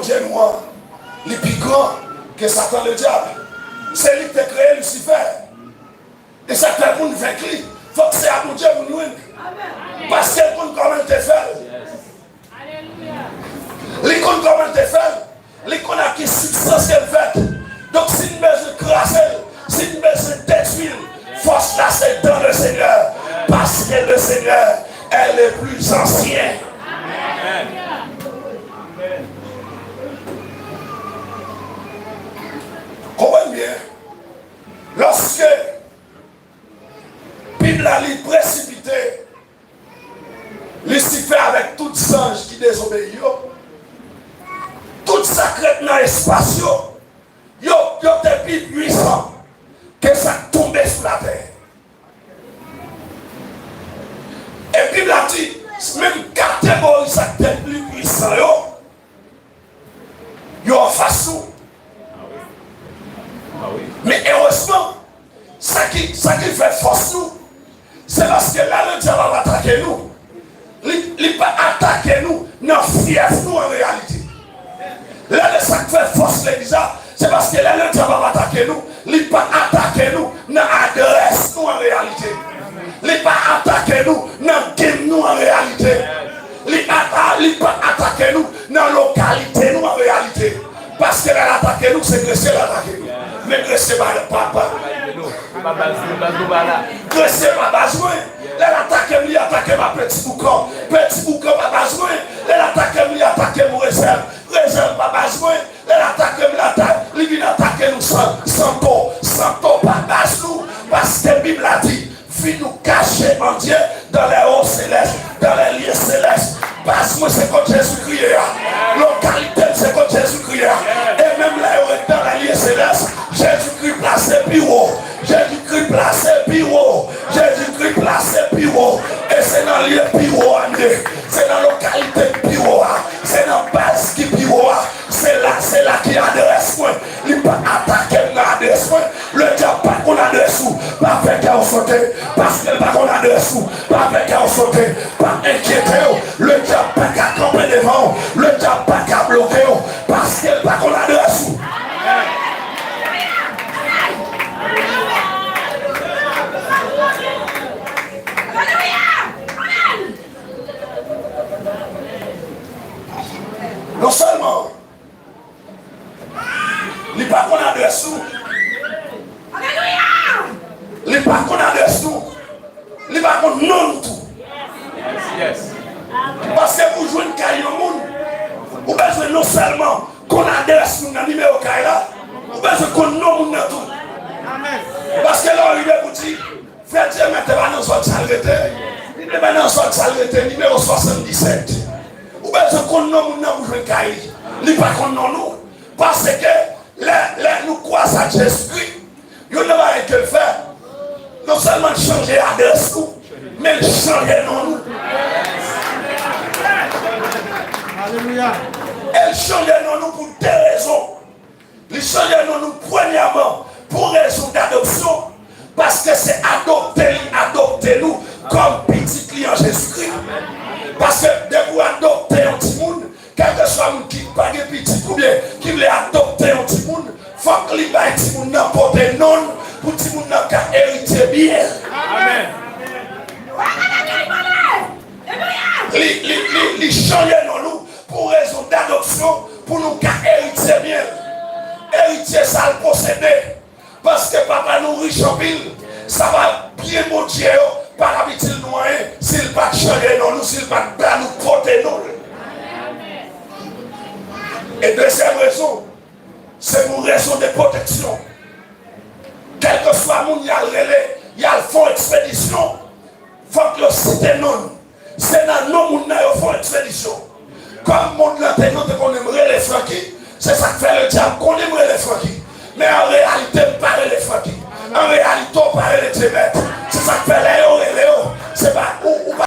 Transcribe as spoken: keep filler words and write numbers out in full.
Bondye nou an, li pi gran ke Satan Ledyab. Se li ki te kreye Lisifè. E sa k fè pou n venk li, fòk se a Bondye pou n jwenn. Paske l konn kòman l te fè l. Li konn kòman l te fè l. Li konn ak ki sibstans ke l fèt. Donk, si n bezwen kraze l, si n bezwen detwi l, fòs la se dans le Seigneur. Parce que le Seigneur est le plus ancien. Konprann byen. Lòske Bib la li presipite Lisifè avèk tout zanj ki dezobeyi yo, tout sa k ret nan espas yo, yo, yo te pi pwisan ke sa k tonbe sou latè. E Bib la di, menm kategori sa k te pli pwisan yo, yo anfas nou. Men erezman, sa ki, sa ki fè fòs nou, se paske lè Ledyab ap atake nou, li, li pa atake nou nan fyèf nou an reyalite. Lè, lè sa k fè fòs legliz la, se paske lè Ledyab ap atake nou, li pa atake nou nan adrès nou an reyalite. Li pa atake nou nan gim nou an reyalite. Li ata-, li pa atake nou nan lokalite nou an reyalite. Paske lè l atake nou, se Gresye l atake nou. Men Gresye pa, pa, pa. Gresye pa baz mwen. Lè l atake m, li atake m a Peti Boukan. Peti Boukan pa baz mwen. Lè l atake m, li atake m Rezèv. Rezèv pa baz mwen. Lè l atake m, l ata-, li vin atake nou San-, Santo. Santo pa baz nou. Paske Bib la di, vi nous cacher en Dieu dans les hauts célestes, dans les lieux célestes. Baz mwen se kot Jezikri ye a. Lokalite m se kot Jezikri ye a. E menm lè yo ret dans les lieux célestes, Jezikri plase pi wo. Jezikri plase pi wo. Jezikri plase pi wo. E se nan lye pi wo a m ye. Se nan lokalite k pi wo a. Se nan baz ki pi wo a. Se la, se la ki adrès mwen. Li pa atake m nan adrès mwen. Ledyab pa konn adrès ou. Pa fè kè w sote. Paske l pa konn adrès ou. Pa fè kè w sote. Pa enkyete w. Ledyab pa ka kanpe devan w. Ledyab pa ka bloke w. Paske l pa konn adrès ou. Non sèlman li pa konn adrès nou. Li pa konn adrès nou. Li pa konn non nou tou. Paske pou jwenn kay yon moun, ou bezwen non sèlman konn adrès moun nan, nimewo kay la, ou bezwen konn non moun nan tou. Paske lè w rive pou di, Frè Dyemet te pa nan zòn sa l rete. Li te pa nan zòn sa l rete, nimewo swasanndisèt. Ou bezwen konn non moun nan pou jwenn kay li. Li pa konn non nou. Paske lè, lè nou kwaze ak Jezikri, youn nan bagay ke l fè, non sèlman l chanje adrès nou, men l chanje non nou. Alelouya. E l chanje non nou pou de rezon. Li chanje non nou premyèman pou rezon dadopsyon, paske se adopte li adopte nou kòm pitit li an Jezikri. Paske depi w adopte yon timoun, kèlkeswa moun ki pa gen pitit oubyen ki vle adopte yon timoun, fòk li bay timoun nan pote non l, pou timoun nan ka eritye byen l. Amèn. Li, li, li, li chanje non nou pou rezon dadopsyon, pou nou ka eritye byen l. Eritye sa l posede. Paske papa nou rich anpil, sa va byen Bondye yo pa t ap itil nou anyen si l pa t chanje non nou, si l pa t ba nou pote non l. E dezyèm rezon, se pou rezon de pwoteksyon. Kèlkeswa moun y al rele, y al fè yon ekspedisyon, fòk yo site non l. Se nan non moun nan yo fè yon ekspedisyon. Kòm moun nan te, yo te konnen m rele Francky, se sa k fè Ledyab konnen m rele Francky. Men an reyalite, m pa rele Francky. An reyalite, w pa rele Dyemet. Se sa k fè lè yo rele w, se pa,